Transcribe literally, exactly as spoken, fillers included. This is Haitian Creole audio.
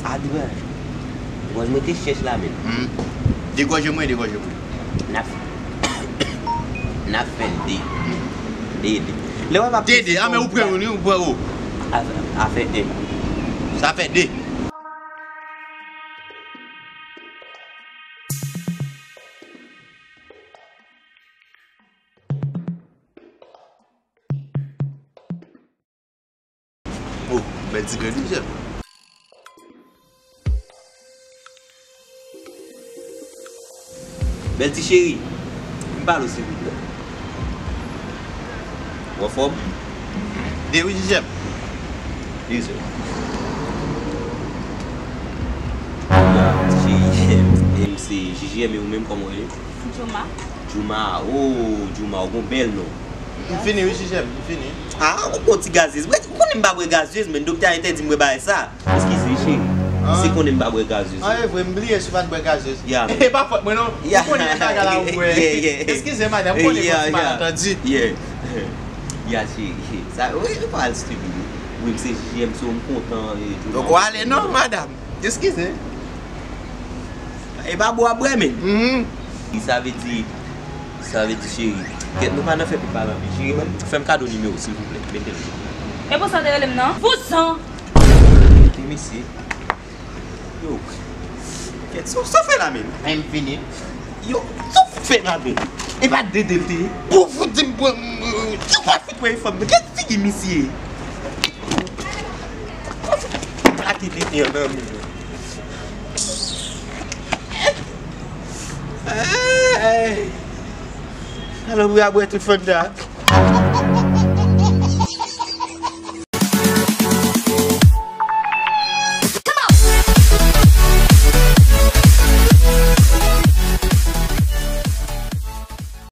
Advan. Gwòj mwen te chèch la menm. Hmm. Degòje mwen, degòje mwen. N ap, n ap fè de. De, de. Lè w ap de, de. Ah, men ou pran youn, wi, ou pran, oh. A, a fè de. Sa fè de. Oh, bèl ti grenn, wi, chèf. Bèl ti cheri, m pale w silvouplè. Ou anfòm? De wi, Jijèm. Dezè. Ti cheri, e m se Jijèm, e ou menm, kòman w rele? Jouma. Jouma, oh, Jouma, ou gon bèl non. M fini wi, Jijèm, m fini. Ah, ou gon ti gazyez. Ou konnen m pa bwè gazyez, men doktè a entèdi m bwè bagay sa. Eskize, cheri. Ah. Se konnen m pa bwè gazyez. Ah, e vre, m bliye si w pa t bwè gazyez. Ya, men. E pa fòt mwen non. Ya. Ou konnen bagay la ou bwè. Yeah, yeah. Eskize, madanm, m konnen gon ti malantandi. Yeah. Ya, cheri. Sa, wi, ou pa al stupid. Wi, m se Jijèm, so m kontan, e, Jouma. Donk, ou ale non, madanm. Eskize. E pa bwè w ap bwè, men. Mhm. Sa vle di, sa vle di, cheri. Kèt, nou pa nan fè pil pale anpil. Cheri, ban m, fè m kado nimewo, silvouplè. Mete l. E pou sa w te rele m nan? Vouzan! Mete misye. Yo. Kèt, sa, sa w fè la menm? M fini. Yo, sa w fè la menm? E pa de de l te ye? Pou fout di m pran, m, m, yo pa fout pran fòm. Kèt figi misye. Plake tete an nan men. Ay! Salopri a bwè tout fanta.